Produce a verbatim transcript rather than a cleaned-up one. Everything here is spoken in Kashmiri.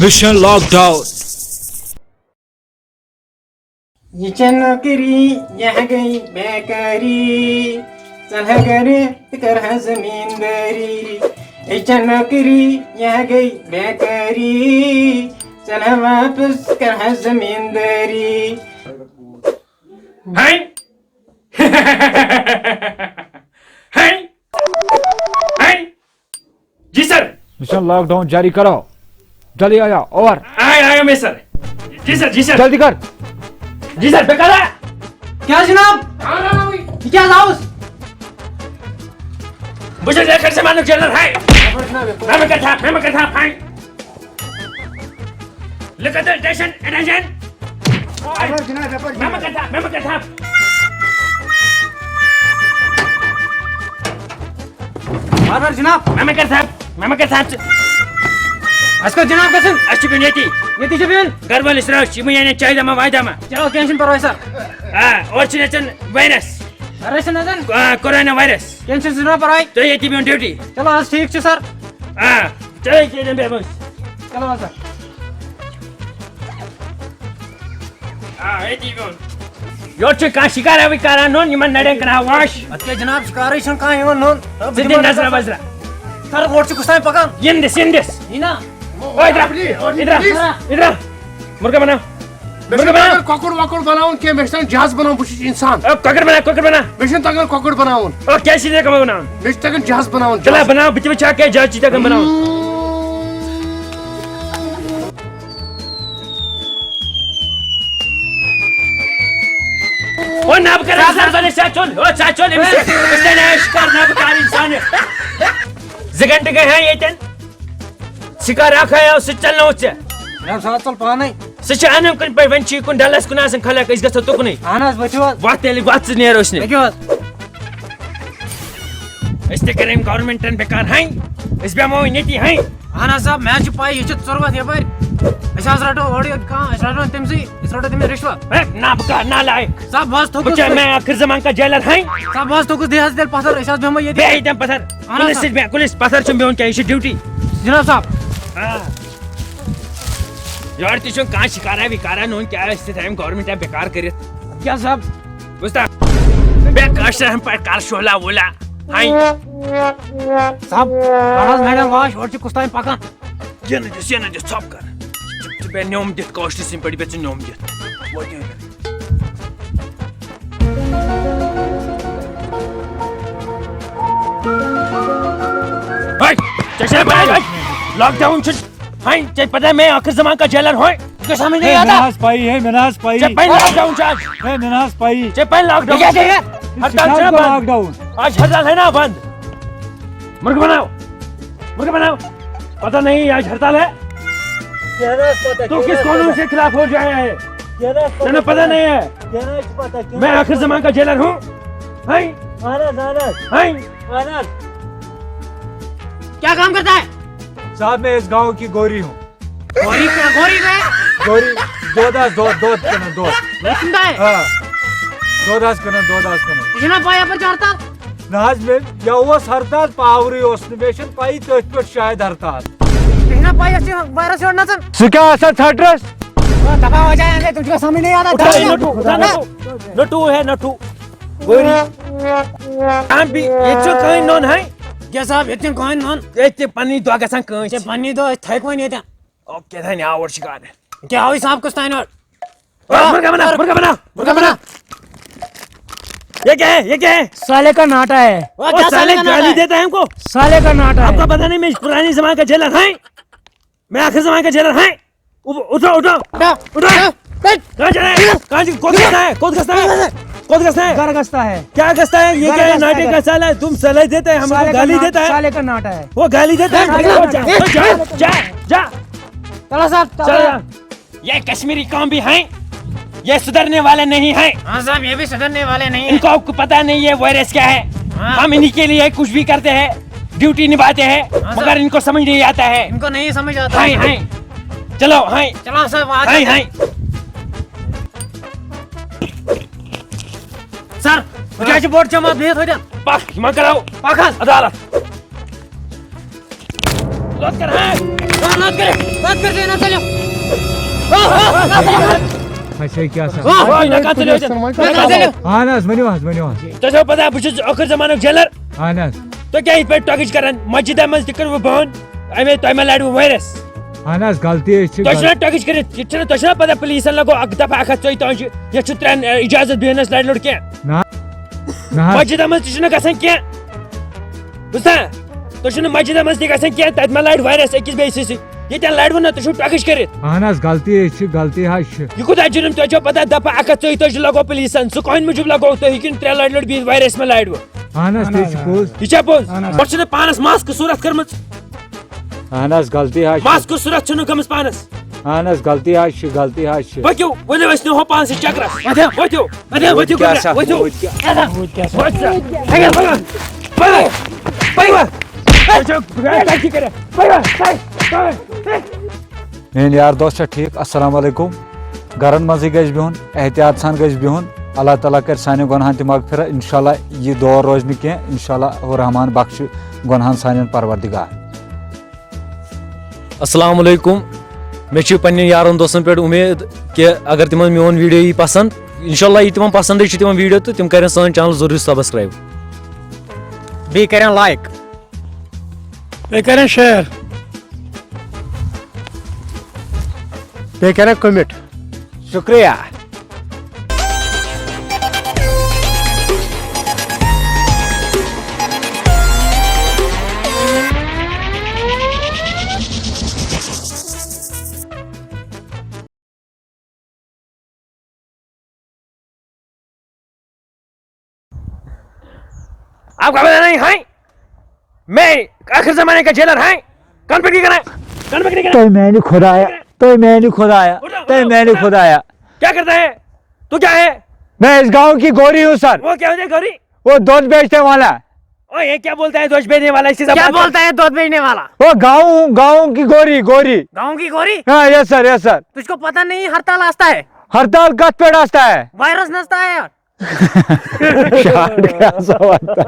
Mission Lockdown. یہ چھےٚ نوکری، یہ گٔے بیکٲری۔ ژَلہٕ ہا گرِ تہٕ کَرٕ ہا زٔمیٖندٲری۔ یہ چھےٚ نوکری، یہ گٔے بیکٲری۔ ژَلہٕ ہا واپس، کَرٕ ہا زٔمیٖندٲری۔ ہاے۔ ہاے۔ ہاے۔ جی سر۔ مشن لاک ڈاؤن جاری کرو۔ جلدی آیا، اوور۔ آیا، آیا میں سر۔ جی سر، جی سر۔ جلدی کر۔ جی سر، بے کرا۔ کیا جناب؟ یہ کیا لاؤس؟ بچے دیکھ کر سے مانو جنرل ہے۔ میں مگر تھا، میں مگر تھا، بھائی۔ لکھت اٹینشن، اٹینشن۔ جناب، یپٲرۍ مےٚ مہ کر تھپھ، مےٚ مہ کر تھپھ۔ بار بار جناب۔ مےٚ مہ کر تھپھ، مےٚ مہ کر تھپھ ژٕ۔ اَسہِ کوٚت جناب گژھُن؟ اَسہِ چھُ بِہُن ییٚتی۔ ییٚتی چھُ بِہُن؟ گرٕ وٲلِس رٲچھ، یِمَے اَنن چاے دما واے دما۔ چلو، کینٛہہ چھُنہٕ پرواے سر۔ آ، اورٕ چھُنہٕ اَژان وایرس۔ وایرس چھُنہٕ اَژان؟ آ، کورونا وایرس۔ کینٛہہ چھُنہٕ، سُہ چھُنہٕ پرواے۔ تُہۍ ییٚتی بِہُن ڈیوٹی۔ چلو حظ، ٹھیٖک چھُ سر۔ آ، چلو ییٚتی بیٚہمو أسۍ۔ چلو حظ سر۔ آ، ییٚتی بِہُن۔ یورٕ چھُ کانٛہہ شِکارا وِکارا نوٚن، یِمن نرٮ۪ن کَرٕ ہا واش۔ اَدٕ کیٛاہ جناب، شِکارٕے چھُنہٕ کانٛہہ یِوان نوٚن۔ ژٕ دِ نظرا وظرا۔ سر، اورٕ چھُ کُس تام پکان۔ یِن دِس، یِن دِس۔ یی نا۔ اوے درا، اِدرا، اِدرا۔ مرغا بناو۔ مےٚ چھُنہٕ تگان کۄکُر وۄکُر بناوُن کینٛہہ، مےٚ چھُ تگان جہاز بناوُن، بہٕ چھُس اِنسان۔ او، کۄکُر بناو، کۄکُر بناو۔ مےٚ چھُنہٕ تگان کۄکُر بناوُن۔ او، کیٛازِ چھُنہٕ تگان بناوُن؟ مےٚ چھُ تگان جہاز بناوُن، چلا جہاز۔ بناو، بہٕ تہِ وٕچھِ ہا کیٛاہ جہاز چھُ تگان بناوُن۔ او، نہ بہٕ کرٕ اِنسان بنٲوِتھ، ژےٚ ژوٚل، او، ژےٚ ژوٚل أمِس سۭتۍ۔ أسۍ تہِ نہ ٲسۍ کر، نہ بہٕ کرٕ اِنسان۔ زٕ گھنٹہٕ گٔے ہا ییٚتٮ۪ن۔ شِکار اکھ آیو، سُہ تہِ چلنووُتھ ژےٚ۔ جناب، سُہ حظ ژوٚل پانے۔ سُہ چھُ اَنان کُنہِ پٲٹھۍ، وۄنۍ چھُ یہِ کُن ڈلس کُن آسان خلق، أسۍ گژھو تُکنُے۔ اہن حظ، ؤتھِو حظ۔ وَتھ تیٚلہِ، وَتھ ژٕ نیرو أسۍ نہٕ۔ پٔکِو حظ۔ أسۍ تہِ کَرِ أمۍ گورمٮ۪نٛٹَن بیکار ہاے، أسۍ بیٚہمو وۄنۍ ییٚتی ہاے۔ اہن حظ صاحب، مےٚ حظ چھِ پَے، یہِ چھِ ژُروَتھ یَپٲرۍ۔ أسۍ حظ رَٹو اورٕ یوت کانٛہہ، أسۍ رَٹو تٔمۍ سٕے، أسۍ رَٹو تٔمِس رِشوت۔ ہے، نا بہٕ کَر نالاے۔ صاحب، بہٕ حظ بہٕ تھوٚکُس۔ چھُسا میں آخر زمان کا جیلر ہاے؟ صاحب، بہٕ حظ تھوٚکُس، دِ حظ تیٚلہِ پَتھر، أسۍ حظ بیٚہمو ییٚتی۔ بیٚیہِ تَمہِ پَتھر۔ اہن حظ کُلِس سَر۔ سۭتۍ بیٚہہ، کُلِس پَتھر چھُنہٕ بِہُن کینٛہہ، یہِ چھُ ڈیوٹی۔ جناب صاحب۔ آ۔ یورٕ تہِ چھُنہٕ کانٛہہ شِکارا وِکارا نوٚن کیٛاہ، أسۍ تہِ تھاوٮ۪ن گورمٮ۪نٛٹَن بیکار کٔرِتھ۔ کیٛاہ صاحب؟ بوٗزتھا؟ بیٚیہِ کٲشرٮ۪ن پٲٹھۍ کَر شولا وولا۔ ہاے۔ صاحب، کَڑ حظ میڈم واش، اورٕ چھُ کُس تام پَکان۔ یہِ نہٕ دِس، یہِ نہٕ دِس، ژھۄپ کَر۔ ژٕ، ژٕ بیٚہہ نیوم دِتھ، کٲشرِ سٕنٛدۍ پٲٹھۍ بیٚہہ ژٕ نیوم دِتھ۔ وۄنۍ کیٛاہ؟ ہے، ژےٚ چھےٚ پَے، ہے، لاک ڈاوُن چھُ۔ ہاے، ژےٚ پتہ ہے میں آخر زمان کا جیلر ہوں؟ تجھے سمجھ نہیں ہے، آتا؟ مےٚ نہ حظ پَیی، ہے، مےٚ نہ حظ پَیی۔ ژےٚ پَے لاک ڈاوُن چھُ آز؟ ہے، مےٚ نہ حظ پَیی۔ ژےٚ پَے لاک ڈاوُن یہ کیا چھُ؟ چاہیے؟ ہڑتال چھُنہ بند؟ Lock down. آج ہڑتال ہے نا بند؟ مرغ بناؤ، مرغ بناؤ۔ پتہ نہیں آج ہڑتال ہے؟ کیا نہ پتہ، تو کیا کس نہ قانون پتہ؟ سے خلاف ہو جایا ہے؟ کیا نہ پتہ؟ تمہیں پتہ کیا نہیں ہے؟ کیا نہ پتہ، کیا میں نہ آخر پتہ؟ زمان کا جیلر ہوں۔ ہاں؟ اہن حظ، اہن حظ۔ ہاں؟ اہن حظ۔ کیا کام کرتا ہے؟ صاحب، میں اس گاؤں کی گوری ہوں۔ گوری کیا؟ گوری میں؟ گوری، دود آس، دود، دود کنن، دود۔ میں سنتا ہے۔ ہاں۔ دود آس کنن، دود آس کنن۔ یہ نا پایا پر چڑھتا؟ نہ حظ، مےٚ، یہِ اوس ہرتال، پاورٕے اوس نہٕ، مےٚ چھَنہٕ پَیی تٔتھۍ پٮ۪ٹھ شاید ہرتال۔ تُہۍ چھِو نا پَے یۄس یہِ وایرَس یورٕ نَژان؟ سُہ کیٛاہ آسان ژھٹرَس؟ آ، دَباو ہو جائے، تُہۍ چھِو سَمٕجھ نہیں آتا؟ اٹھا، یہ نٹو، اٹھا، نٹو، نٹو ہے، نٹو۔ گوری۔ ہم بھی، یہ چھو کہیں نون ہے؟ کیا صاحب، یہ چھو کہیں نون؟ یہ تے پنی دعا گسان کہیں۔ تے پنی دعا، تھے کوئی نہیں تھا۔ اوکے، تھا نہیں آور شکار ہے۔ کیا ہوئی صاحب کچھ تھا نہیں؟ آ، مرغا بنا، مرغا بنا، مرغا بنا۔ یہ کیا ہے؟ یہ کیا ہے؟ سالے کا ناٹا ہے۔ وہ وہ کیا سالے سالے کا ناٹا گالی ہے؟ دیتا ہے ہم کو۔ سالے کا ناٹا آپ ہے۔ کا پتا نہیں، میں پرانے زمانے کا جیلر ہے، میں آخر زمانے کا جیلر ہے۔ اٹھو، اٹھو، اٹھو۔ اٹھا۔ اٹھا۔ اٹھا۔ کہاں جا رہا ہے؟ کہاں جا، کود گھسنا ہے؟ کود گھسنا ہے؟ کود گھسنا ہے؟ گھر گھستا ہے۔ کیا گھستا ہے؟ یہ گھر کیا ہے؟ گھستا ہے، ناٹے گھر۔ کا سالا ہے، تم سالے دیتے ہیں، ہمکو سالے کا گالی نا-، دیتا ہے۔ سالے کا ناٹا ہے۔ وہ گالی دیتا ہے۔ سالے کا جا، ناٹا ہے۔ جا، جا، جا۔ چلو صاحب، چلو۔ چلو۔ یہ کشمیری قوم بھی ہیں، یہ سدھرنے والے نہیں ہیں۔ ہاں صاحب، یہ بھی سدھرنے والے نہیں ان ہیں۔ کو پتہ نہیں یہ وائرس کیا ہے۔ ہاں۔ ہم انہی کے لیے کچھ بھی کرتے ہیں، ڈیوٹی نبھاتے ہیں، ہاں صاحب۔ مگر ان کو سمجھ نہیں آتا ہے۔ ان کو نہیں سمجھ آتا ہائیں، ہے۔ ہائیں۔ چلو، ہائیں۔ چلو صاحب، آ ہائیں، جاتے ہیں۔ ہائیں۔ سر، وجہ چھ بوڑ جماعت بہت ہوتن۔ پکھ، یمن کراو۔ پکھ حظ۔ عدالت۔ بات کر، ہاں؟ ہاں، بات کر، بات کر، نہ چلو۔ ہاں، ہاں، نہ چلو۔ اچھا، کیٛاہ سا؟ ہاں، ہاں، نہ کر، چلو، چلو۔ نہ کر، چلو۔ اہن حظ، ؤنِو حظ، ؤنِو حظ۔ تۄہہِ چھو پتہ، بہٕ چھُس ٲخٕر زمانُک جیلر۔ اہن حظ۔ تُہۍ کیٛاہ یِتھ پٲٹھۍ ٹۄکٕچ کران؟ مسجدِ منٛز تہِ کٔرٕو بہٕ بنٛد۔ اَمے تۄہہِ ما لڑِوٕ وٲرِس؟ اہن حظ، غلطی حظ چھِ، تۄہہِ چھُنہ غلطی۔ ٹۄکٕچ کٔرِتھ، یہِ چھُنہ، تۄہہِ چھُنہ پتہ پُلیٖسن لگوو اکھ دفعہ اکھ ہتھ ژۄیہِ تٲجی، یَتھ چھُ ترٛٮ۪ن، اے، اجازت بیٚہنس لڑِ لڑکہِ۔ نہ، نہ حظ۔ مسجدِ منٛز تہِ چھُنہ گژھان کینٛہہ۔ بوٗزتھا؟ تۄہہِ چھُنہ مسجدِ منٛز تہِ گژھان کینٛہہ، تتہِ ما لڑِ وٲرِس أکِس بیٚیہِ سٕے سۭتۍ؟ ییٚتٮ۪ن لڑِوٕ نہ، تُہۍ چھِو ٹۄکٕچ کٔرِتھ۔ اہن حظ، غلطی حظ چھِ، غلطی حظ چھِ۔ یہِ کوٗتاہ جُرم، تۄہہِ چھو پتہ دفعہ اکھ ہتھ ژۄیہِ تٲجی لگوو پُلیٖسن، سُہ کٕہٕنۍ موٗجوٗب لگوو تۄہہِ، ہیٚکِو نہٕ ترٛےٚ لٹہِ لٹہِ بِہِتھ وٲرِس ما لڑِوٕ۔ اہن حظ، تہِ چھُ پوٚز۔ یہِ چھا پوٚز؟ اہن حظ۔ گۄڈٕ چھُنہٕ پانس ماسکہٕ صوٗرت کٔرمٕژ۔ اہن حظ، غلطی حظ چھِ۔ ماسکہٕ صوٗرت چھُنہٕ گٔمٕژ پانس۔ اہن حظ، غلطی حظ چھِ، غلطی حظ چھِ۔ پٔکِو، ؤلِو أسۍ نِمہو پانسٕے چکرس۔ ؤتھِو۔ ؤتھِو، ؤتھِو، ؤتھِو، کیٛاہ گۄڈٕ سا؟ ؤتھِو۔ ؤتھِو۔ ؤتھِو۔ پٔکِو، پٔکِو۔ پٔکِو۔ پٔکِو۔ پٔکِو۔ میٲنۍ یار دوست چھا ٹھیٖک؟ السلام علیکم۔ گرن منٛزٕے گژھِ بِہُن، احتیاط سان گژھِ بِہُن۔ اللہ تعالیٰ کرِ سانٮ۪ن گۄنہن تہِ مغفرت۔ انشاءاللہ یہِ دور روزِ نہٕ کینٛہہ۔ انشاءاللہ الرحمن بخشہِ گۄنہن سانٮ۪ن پروردگار۔ السلام علیکم۔ مےٚ چھِ پننٮ۪ن یارن دوستن پٮ۪ٹھ اُمید کہِ اگر تِمن میون video یی پسند، انشاءاللہ یی تِمن پسندٕے چھُ تِمن video تہٕ تِم کرن سٲنۍ channel ضروٗری subscribe۔ بیٚیہِ کرن like۔ بیٚیہِ کرن share۔ بیٚیہِ کرن comment۔ شُکریہ۔ آپ کا بنا نہیں ہے؟ میں آخر زمانے کا جیلر ہے؟ کان پکڑی کرا؟ کان پکڑی کرا؟ تُہۍ میانہِ خۄدایا، تُہۍ میانہِ خۄدایا، اٹھو، تُہۍ اٹھو، میانہِ اٹھو۔ خۄدایا۔ کیا کرتا ہے؟ تو کیا ہے؟ میں اس گاؤں کی گوری ہوں سر۔ وہ کیا ہوتا ہے گوری؟ وہ دودھ بیچنے والا۔ او، یہ کیا بولتا ہے دودھ بیچنے والا؟ اس سے کیا زبان بولتا ہے دودھ بیچنے والا؟ وہ گاؤں، گاؤں کی گوری، گوری۔ گاؤں کی گوری؟ ہاں، یس سر، یس سر۔ تجھ کو پتا نہیں ہڑتال آستا ہے؟ ہڑتال کتھ پہ آستا ہے؟ وائرس نستا ہے یار۔ شاٹ کیا سا وقت۔